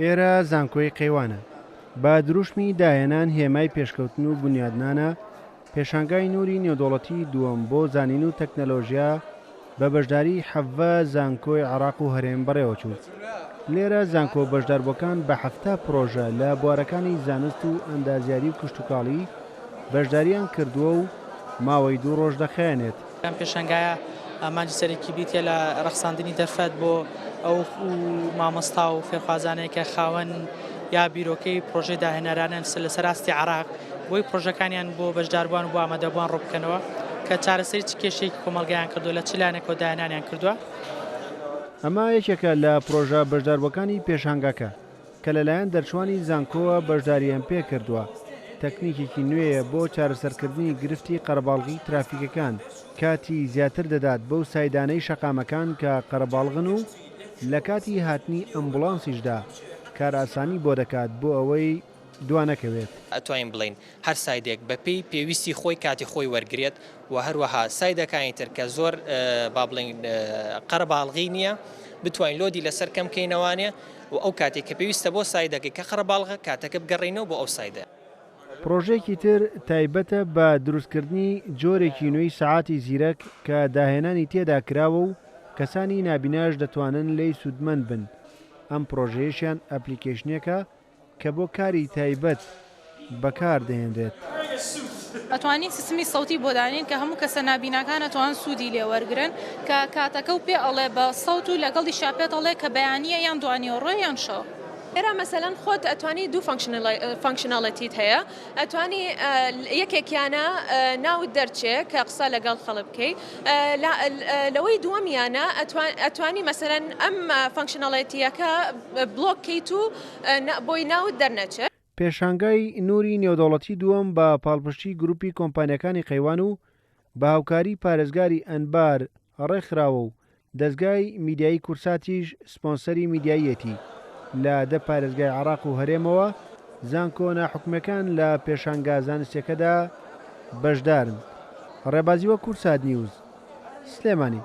ئێرە زانکۆی قەیوانە. بە دروشمی داهێنان هێمای پێشکەوتن و بونیادنانە، پێشانگای نوری نێودەوڵەتی دووەم بۆ زانین و تەکنەلۆژیا بە بەشداری 17 زانکۆی عێراق و هەرێم بەڕێوەچوو. لێرە زانکۆ بەشداربووەکان بە 70 پڕۆژە لە بوارەکانی زانست و ئەندازیاری و کشتوکاڵی بەشدارییان کردووە و ماوەی دوو ڕۆژ دەخایەنێت. ئەم پێشانگایە ئامانجی سەرەکی بریتیە لە ڕەخساندنی دەرفەت بۆ ئەو مامۆستا و فێرخوازانەی کە خاوەن یا بیرۆکەی پرۆژەی داهێنەرانەن لەسەر ئاستی عێراق بۆی پرۆژەکانیان بۆ بەشداربووان و بۆ ئامادەبووان ڕووبکەنەوە کە چارەسەری چ کێشەیەکی کۆمەڵگایان کردووە لە چ لایەنێکەوە داهێنانیان کردووە. ئەمە یەکێکە لە پرۆژە بەشداربووەکانی پێشانگاکە. کە لەلایەن دەرچوانی زانکۆوە بەشدارییان پێکردووە، تەکنیکێکی نوێیە بۆ چارەسەرکردنی گرفتی قەرەباڵغی ترافیکەکان، کاتی زیاتر دەدات بەو سایدانەی شەقامەکان کە قەرەباڵغن و لەکاتی هاتنی ئەمبوڵانسیشدا کارئاسانی بۆ دەکات بۆ ئەوەی دوانەکەوێت. ئەتوانین بڵێین هەر سایدێک بەپێی پێویستی خۆی کاتی خۆی وەرگرێت و هەروەها سایدەکانی تر کە زۆر با بڵێین قەرەباڵغی نییە بتوانین load ی لەسەر کەم کەینەوانێ و ئەو کاتێک کە پێویستە بۆ side ەکەی کە قەرەباڵغە کاتەکە بگەڕێینەوە بۆ ئەو side ە. پڕۆژەیەکی تر تایبەتە بە دروستکردنی جۆرێکی نوێی سەعاتی زیرەک کە داهێنانی تێدا کراوە و کەسانی نابیناش دەتوانن لێی سوودمەند بن، ئەم پڕۆژەیەشیان ئەپلیکەیشنێکە کە بۆ کاری تایبەت بەکار دەهێنرێت. ئەتوانین سیستمی سەوتی بۆ دانێین کە هەموو کەسە نابیناکان ئەتوان سوودی لێ وەرگرن کە کاتەکە و پێ ئەڵێ بە سەوت و لەگەڵیشا پێت ئەڵێ کە بەیانییە یان دوانیوەڕۆیە یان شەوە. لێرە مەسەلەن خۆت ئەتوانی دوو functionality ت هەیە ئەتوانی یەکێکیانە ناوت دەرچێ کە قسە لەگەڵ خەڵک بکەی لەوەی دووەمیانە ئەتوانی مەسەلەن ئەم functionality یەکە بڵۆک کەیت و بۆی ناوت دەرنەچێت. پێشانگای نوری نێودەوڵەتی دووەم بە پاڵپشتی گروپی کۆمپانیاکانی قەیوان و بە هاوکاری پارێزگاری ئەنبار ڕێکخراوە و دەزگای میدیایی کوردساتیش سپۆنسەری میدیاییەتی، لە دە پارێزگای عێراق و هەرێمەوە زانکۆ ناحکومییەکان لە پێشانگا زانستییەکەدا بەشدارن. ڕێبازی وە کوردسات نیوز، سلێمانی.